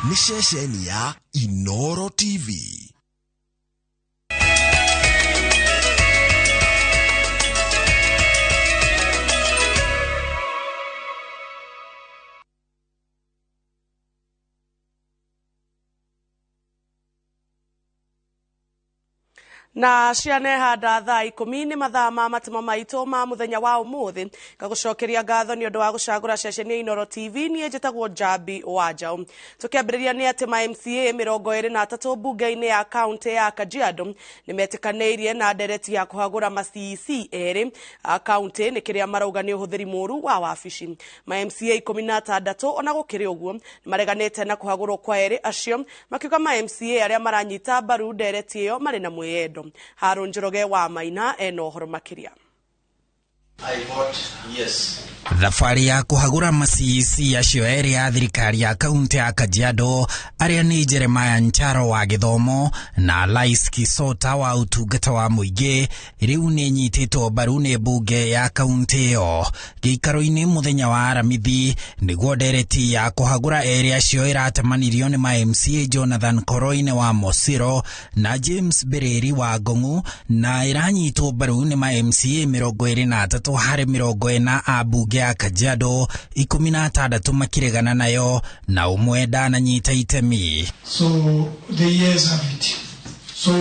Nĩ ceceni ya Inoro TV. Na cianehanda thaa 10 nĩ mathaa ma matemo maitũ ma mũthenya wa ũmũthĩ. Ngagũcokeria ngatho nĩ ũndũ wa gũcagũra ceceni ya Inoro TV. Niĩ njĩtagwo Njambi wa Njaũ. Tũkĩambĩrĩria nĩ atĩ ma MCA 23 mbunge-inĩ ya kaunti ya Kajiado nĩ metĩkanĩirie na ndereti ya kũhagũra ma CEC erĩ a kaunti nĩ kĩrĩa marauga nĩ ũhũthĩri mũru wa wabici. Ma MCA 16 ona gũkĩrĩ ũguo nĩ mareganĩte na kũhagũrwo kwa erĩ acio, makiuga ma MCA arĩa maranyita mbaru ndereti ĩyo marĩ na mwĩyendo. Harũ Njoroge wa Maina ena ũhoro makĩria. I vote yes. Thabarĩ ya kũhagũra ma CEC acio erĩ a thirikari ya kaunti ya Kajiado arĩa nĩ Jeremiah Ncharo wa gĩthomo na Lais Kisota wa ũtungata wa mũingĩ rĩu nĩ nyitĩtwo mbaru nĩ mbunge ya kaunti ĩyo. Gĩikaro-inĩ mũthenya wa Aramithi nĩguo ndereti ya kũhagũra erĩ acio ĩratemanirio nĩ ma MCA Jonathan Koroine wa Mosiro na James Bereri wa Ngong'u na ĩranyitwo mbaru nĩ ma MCA 23 harĩ 40 a mbunge ya Kajiado, 16 makiregana nayo na ũmwe ndananyita itemi. So the years have it. So,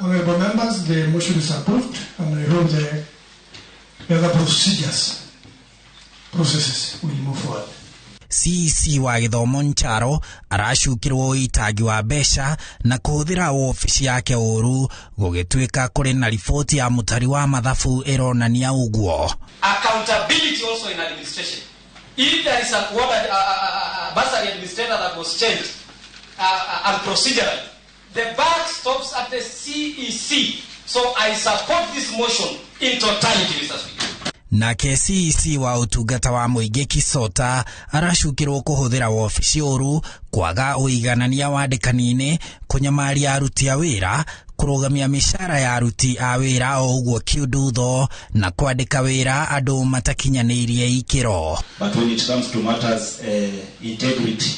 honorable members, the motion is approved, and I hope the other processes will move forward. CEC wa gĩthomo Ncharo aracukĩrwo ũitangi wa mbeca na kũhũthĩra wabici yake ũru, gũgĩtuĩka kũrĩ na riboti ya mũtari wa mathabu ĩronania ũguo. Accountability also in administration. If there is a bursary administrator that was changed and procedurally, the buck stops at the CEC. So I support this motion in totality, Mr. Speaker. Nake CEC wa ũtungata wa mũingĩ Kisota aracukĩrwo kũhũthĩra wabici ũru, kwaga ũiganania wandĩkani-inĩ, kũnyamaria aruti a wĩra, kũrũgamia mĩcara ya aruti a wĩra o ũguo kiundutho, na kwandĩka wĩra andũ matakinyanĩirie ikĩro. But when it comes to matters integrity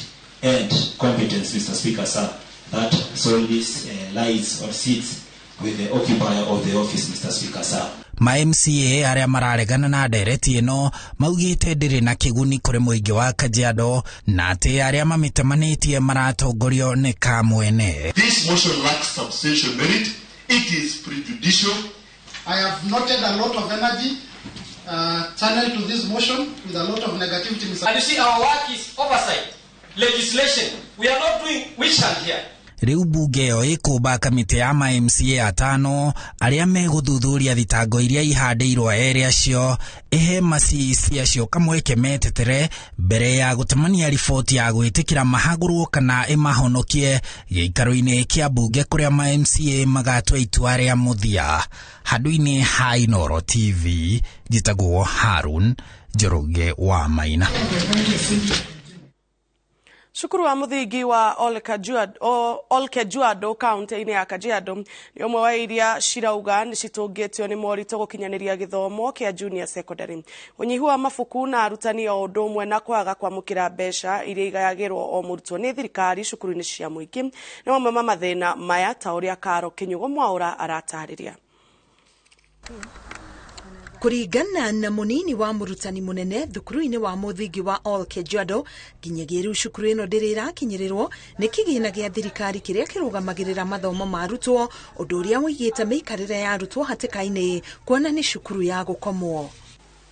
and competence, Mr. Speaker, sir, that solely lies or sits with the occupier of the office, Mr. Speaker, sir. Ma MCA arĩa mararegana na ndereti ĩno maugĩte ndĩrĩ na kĩguni kũrĩ mũingĩ wa Kajiado na atĩ arĩa mamĩtemanĩtie maratongorio nĩ kamwene. This motion lacks substantial merit. It is prejudicial. I have noted a lot of energy channeled to this motion with a lot of negativity. And you see, our work is oversight, legislation. We are not doing witch hunt here. Rĩu mbunge ĩyo ĩkũmba kamĩtĩ ya ma MCA atano arĩa megũthuthuria thitango iria ihandĩirwo erĩ acio, ĩhe ma CEC acio kamweke metetere mbere ya gũtemania riboti ya gwĩtĩkĩra mahagũrwo kana ĩmahonokie gĩikaro-inĩ kĩa mbunge kũrĩa ma MCA magatua itua rĩa mũthia. Handũ-inĩ ha Inoro TV, njĩtagwo Harun Njoroge wa Maina. Cukuru wa mũthingi wa Olkejuado kaunti-inĩ ya Kajiado nĩ ũmwe wa iria cirauga nĩ citũngĩtio nĩ moritũ gũkinyanĩria gĩthomo kĩa junior secondary. Ũnyihu wa mabuku na arutani o ũndũ ũmwe na kwaga kwamũkĩra mbeca iria igayagĩrwo o mũrutwo nĩ thirikari cukuru-inĩ cia mũingĩ nĩ mamwe ma mathĩna maya, ta ũrĩa Karo Kĩnyugo Mwaũra aratarĩria. Kũringana na mũnini wa mũrutani mũnene thukuru-inĩ wa mũthingi wa Olkejuado, nginyagia rĩu cukuru ĩno ndĩrĩ ĩrakinyĩrĩrwo nĩ kĩgĩna gĩa thirikari kĩrĩa kĩrũgamagĩrĩra mathomo ma arutwo, ũndũ ũrĩa ũigĩte mĩikarĩre ya arutwo hatĩka-inĩ kuona nĩ cukuru ya gũkomwo.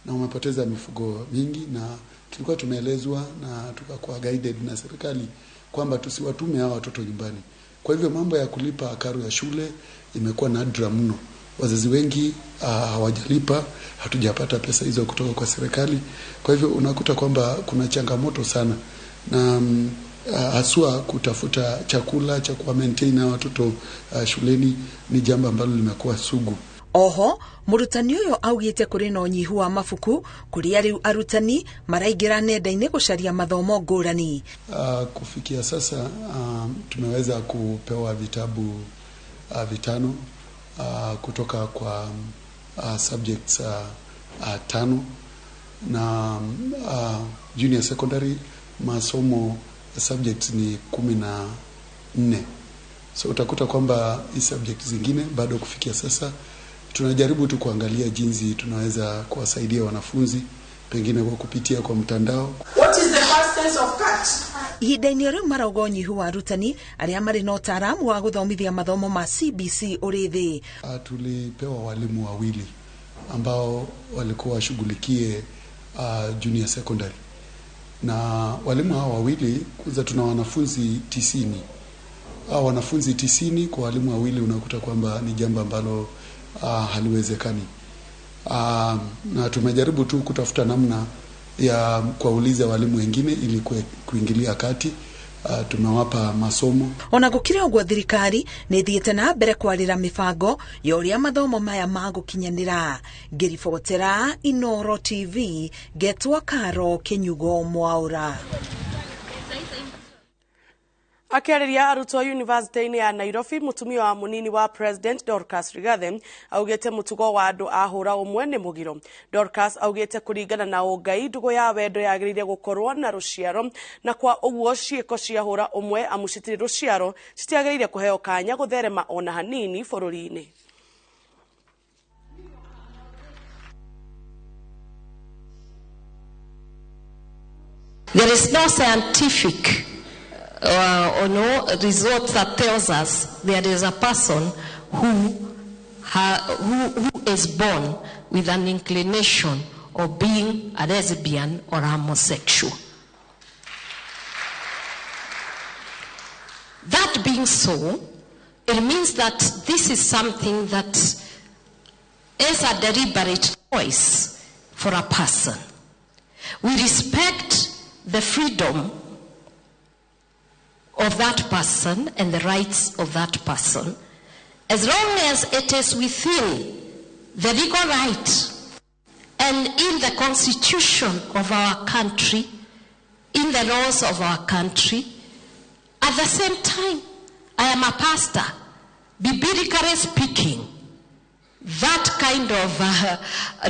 Na umepoteza mifugo mingi, na tulikuwa tumeelezwa na tukakuwa guided na serikali kwamba tusiwatume hawa watoto nyumbani. Kwa hivyo mambo ya kulipa karo ya shule imekuwa nadra mno. Wazazi wengi hawajalipa, hatujapata pesa hizo kutoka kwa serikali. Kwa hivyo unakuta kwamba kuna changamoto sana, na haswa kutafuta chakula cha kuwa maintain hawa watoto shuleni ni jambo ambalo limekuwa sugu. Oho mũrutani ũyũ augĩte kũrĩ na ũnyihu wa mabuku kũrĩa rĩu arutani maraingĩra nenda-inĩ gũcaria mathomo ngũrani. Kufikia sasa tumeweza kupewa vitabu 5 kutoka kwa subjects 5 na junior secondary masomo Subjects ni 14. So utakuta kwamba hii subject zingine bado kufikia sasa tunajaribu tu kuangalia jinsi tunaweza kuwasaidia wanafunzi pengine kwa kupitia kwa mtandao. What is the past tense of cat? Ihinda-inĩ rĩu marauga ũnyihu wa arutani arĩa marĩ na ũtaaramu wa gũthomithia mathomo ma CBC ũrĩ thĩ. Tulipewa walimu wawili ambao walikuwa washughulikie junior secondary, na walimu hao wawili, kwanza tuna wanafunzi 90. Hao wanafunzi 90 kwa walimu wawili, unakuta kwamba ni jambo ambalo haliwezekani. Na tumejaribu tu kutafuta namna ya kuwauliza walimu wengine ili kuingilia kati. Tumewapa masomo. Ona gũkĩrĩ ũguo thirikari nĩ ĩthiĩte na mbere kwarĩra mĩbango ya ũrĩa mathomo maya magũkinyanĩra. Ngĩribotera Inoro TV, ngetwo Karo Kĩnyugo Mwaũra. Akĩarĩria arutwo yunivasĩtĩ-inĩ ya Nairobi, mũtumia wa mũnini wa President Dorcas Rigathi augĩte mũtugo wa andũ a hũra ũmwe nĩ mũgiro. Dorcas augĩte kũringana na ũngai ndũgũ ya wendo yagĩrĩire gũkorwo na rũciaro, na kwa ũguo ciĩko cia hũra ũmwe amu citirĩ rũciaro citiagĩrĩire kũheo kanya gũtherema ona hanini bũrũri-inĩ. There is no scientific or no result that tells us there is a person who is born with an inclination of being a lesbian or a homosexual. That being so, it means that this is something that is a deliberate choice for a person. We respect the freedom of that person and the rights of that person, as long as it is within the legal right and in the constitution of our country, in the laws of our country. At the same time, I am a pastor. Biblically speaking, that kind of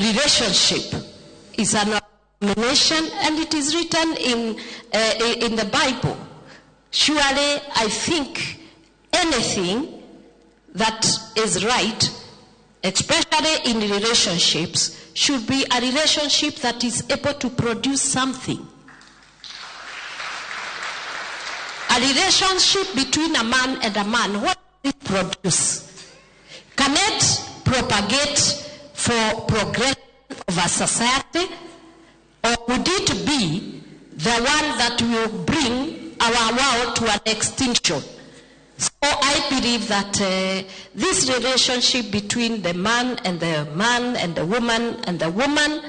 relationship is an abomination, and it is written in the Bible. Surely, I think anything that is right, especially in relationships, should be a relationship that is able to produce something. A relationship between a man and a man, what does it produce? Can it propagate for progression of a society? Or would it be the one that will bring our world to an extinction? So I believe that this relationship between the man and the man and the woman and the woman,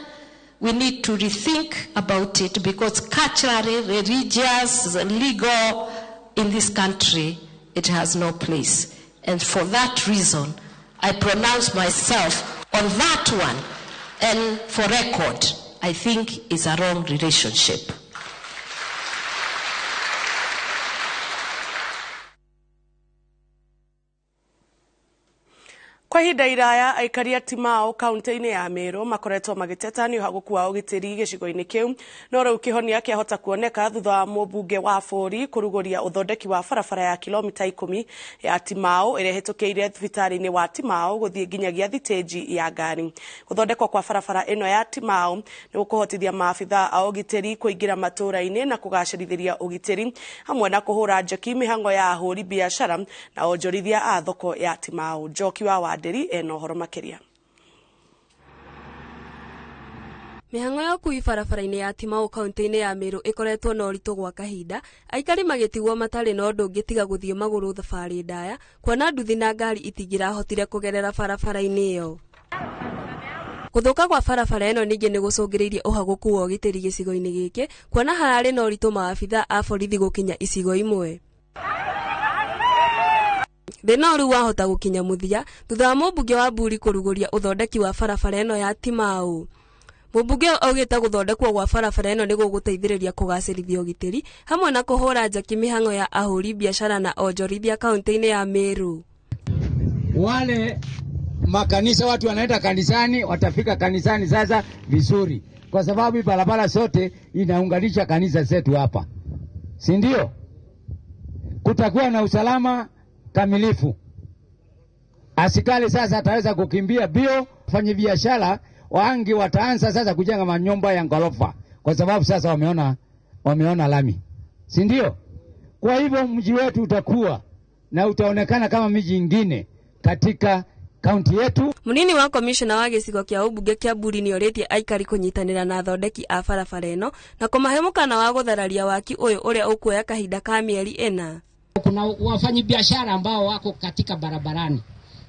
we need to rethink about it, because culturally, religious, legal, in this country, it has no place. And for that reason, I pronounce myself on that one. And for record, I think it's a wrong relationship. Kwa ihinda iraya aikari a Timau kaunti-inĩ ya Meru makoretwo magĩteta nĩ ũhagũku wa ũgitĩri gĩcigo-inĩ kĩu, no rĩu kĩhonia kĩahota kuoneka thutha wa mũmbunge wa bũrũri kũrugũria ũthondeki wa barabara ya kilomita 10 ya Timau ĩrĩa ĩhĩtũkĩire thibitarĩ-inĩ wa Timau gũthiĩ nginyagia thitĩnji ya ngari. Gũthondekwo kwa barabara ĩno ya Timau nĩ gũkũhotithia maabitha a ũgitĩri kũingĩra matũũra-inĩ na kũgacĩrithĩria ũgitĩri hamwe na kũhũra njeki mĩhang'o ya ahũri biacara na onjorithia a thoko ya Timau. Njoki wa Wanderi ena ũhoro makĩria. Mĩhang'o ya ũkui barabara-inĩ ya Timau kaunti-inĩ ya Meru ĩkoretwo na ũritũ gwa kahinda, aikari magĩtigwo matarĩ na ũndũ ũngĩ tiga gũthiĩ magũrũ thabarĩ ndaya, kuona nduthi na ngari itingĩrahotire kũgerera barabara-inĩ ĩyo. Gũthũka kwa barabara ĩno ningĩ nĩ gũcũngĩrĩirie ũhagũku wa ũgitĩri gĩcigo-inĩ gĩkĩ, kuona hararĩ na ũritũ maabitha a borithi gũkinya icigo imwe. Thĩna ũrĩu wahota gũkinya mũthia thutha wa mũmbunge wa Buri kũrugũria ũthondeki wa barabara ĩno ya Timau. Mũmbunge augĩte gũthondekwo gwa barabara ĩno nĩ gũgũteithĩrĩria kũgacĩrithia ũgitĩri hamwe na kũhũra njeki mĩhang'o ya ahũri biacara na onjorithia kaunti-inĩ ya Meru. Wale makanisa, watu wanaenda kanisani, watafika kanisani sasa vizuri, kwa sababu barabara sote inaunganisha kanisa zetu hapa. si ndio? Kutakuwa na usalama kamilifu. Askari sasa ataweza kukimbia bio, wafanya biashara wangi wataanza sasa kujenga manyumba ya ghorofa kwa sababu sasa wameona lami, si ndio? Kwa hivyo mji wetu utakuwa na utaonekana kama miji ingine katika kaunti yetu. Munini wa komishona wa gĩcigo kĩa ũmbunge kĩa Buri nĩorĩtie aikari kũnyitanĩra na athondeki a barabara ĩno na kũmahe mũkana wa gũthararia waki ũyũ ũrĩa ũkuoya kahinda ka mĩeri 4. Kuna wafanyabiashara ambao wako katika barabarani,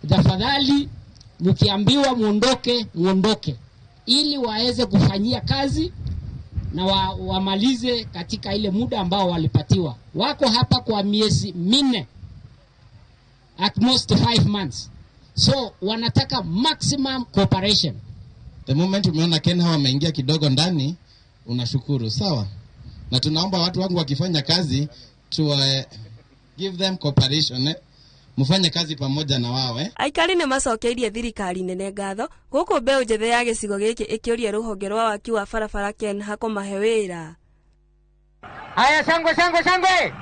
tafadhali mkiambiwa muondoke, muondoke ili waweze kufanyia kazi na wamalize katika ile muda ambao walipatiwa. Wako hapa kwa miezi 4, at most 5 months. So wanataka maximum cooperation. The moment umeona Kenha wameingia kidogo ndani, unashukuru, sawa? Na tunaomba watu wangu wakifanya kazi to give them cooperation, mfanye kazi pamoja na wao. Aikari nĩ macokeirie thirikari nene ngatho gũkũ mbeũ njĩthĩ ya gĩcigo gĩkĩ ĩkĩũria rũhonge rwa waki wa barabara Kenha kũmahe wĩra. Haya, shangwe shangwe shangwe.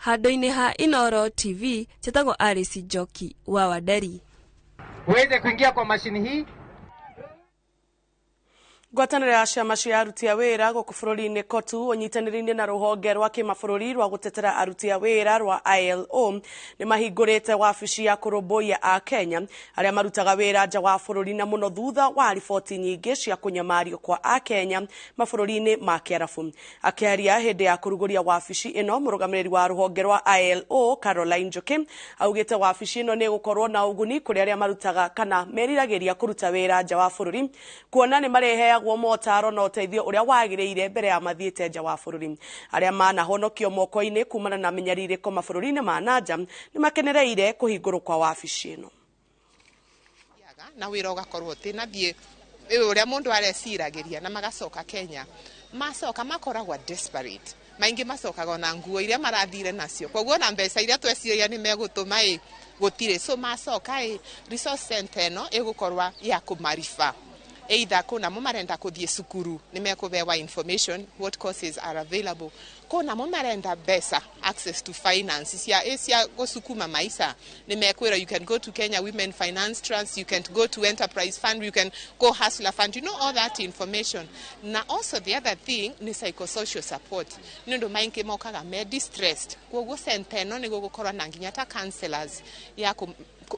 Handũ-inĩ ha Inooro TV chetagwo Alice Njoki wa Wanderi. Uweze kuingia kwa mashini hii. Ngwatanĩro ya ciama cia aruti a wĩra gũkũ bũrũri-inĩ KOTU ũnyitanĩri-inĩ na rũhonge rwa kĩmabũrũri rwa gũtetera aruti a wĩra rwa ILO nĩ mahingũrĩte wabici ya kũrũmbũiya a Kenya arĩa marutaga wĩra nja wa bũrũri na mũno thutha wa riboti nyingĩ cia kũnyamario kwa a Kenya mabũrũri-inĩ ma Kĩarabu. Akĩaria hĩndĩ ya kũrugũria wabici ĩno, mũrũgamĩrĩri wa rũhonge rwa ILO Caroline Njoki augĩte wabici ĩno nĩ ĩgũkorwo na ũguni kũrĩ arĩa marutaga kana meriragĩria kũruta wĩra nja wa bũrũri, kuona nĩ mareheagwo motaro na ũteithio ũrĩa wagĩrĩire mbere ya mathiĩte nja wa bũrũri. Arĩa manahonokio moko-inĩ kumana na mĩnyarirĩko mabũrũri-inĩ ma nanja nĩ makenereire kũhingũrwo kwa wabici ĩno. Na wĩra ũgakorwo ũtĩnathiĩ ũrĩa mũndũ areciragĩria na magacoka Kenya, macoka makoragwo desperate, maingĩ macokaga ona nguo iria marathire nacio, koguo na mbeca iria tweciragia nĩ megũtũma ĩ gũtirĩ. So macoka ĩ resource center ĩno ĩgũkorwa ya kũmariba either kuna mo marenda kuthie cukuru ni mekubewa information what courses are available, kuna mo marenda mbeca access to finance cia gusukuma maisha ni mekwira you can go to Kenya Women Finance Trust, you can go to Enterprise Fund, you can go Hustler Fund, you know all that information. Na also the other thing ni psychosocial support ni ndu maingi mokaga me distressed, koguo center no ni gugukorwo na nginya ta counselors ya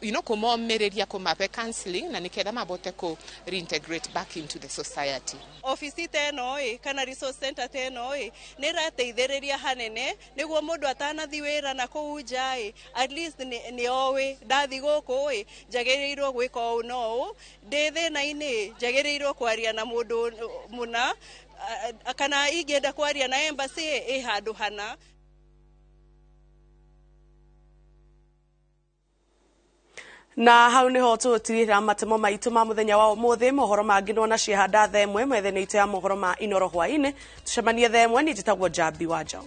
you know kumomereria kumape counseling na niketha mabote ku reintegrate back into the society. Ofisi teno ĩ kana resource center teno ĩ nĩ ĩrateithĩrĩria hanene nĩguo mũndũ atanathi wĩra na kũu nja ĩ at least nĩ oĩ ndathi gũkũ ĩ njagĩrĩirwo gwĩka ũũ no ũũ, ndĩ thĩna-inĩ njagĩrĩirwo kwaria na mũndũ mũna, kana ingĩenda kwaria na embassy ĩ handũ hana. Na hau niho tũgũtirĩra matemo maitũ ma mũthenya wa ũmũthĩ. Mohoro mangĩ nĩwona ciehanda thaa ĩmwe metha-inĩ itũ ya mohoro ma Inooro hwaĩ-inĩ. Tũcemanie thaa ĩmwe. Niĩ njĩtagwo Njambi wa Njaũ.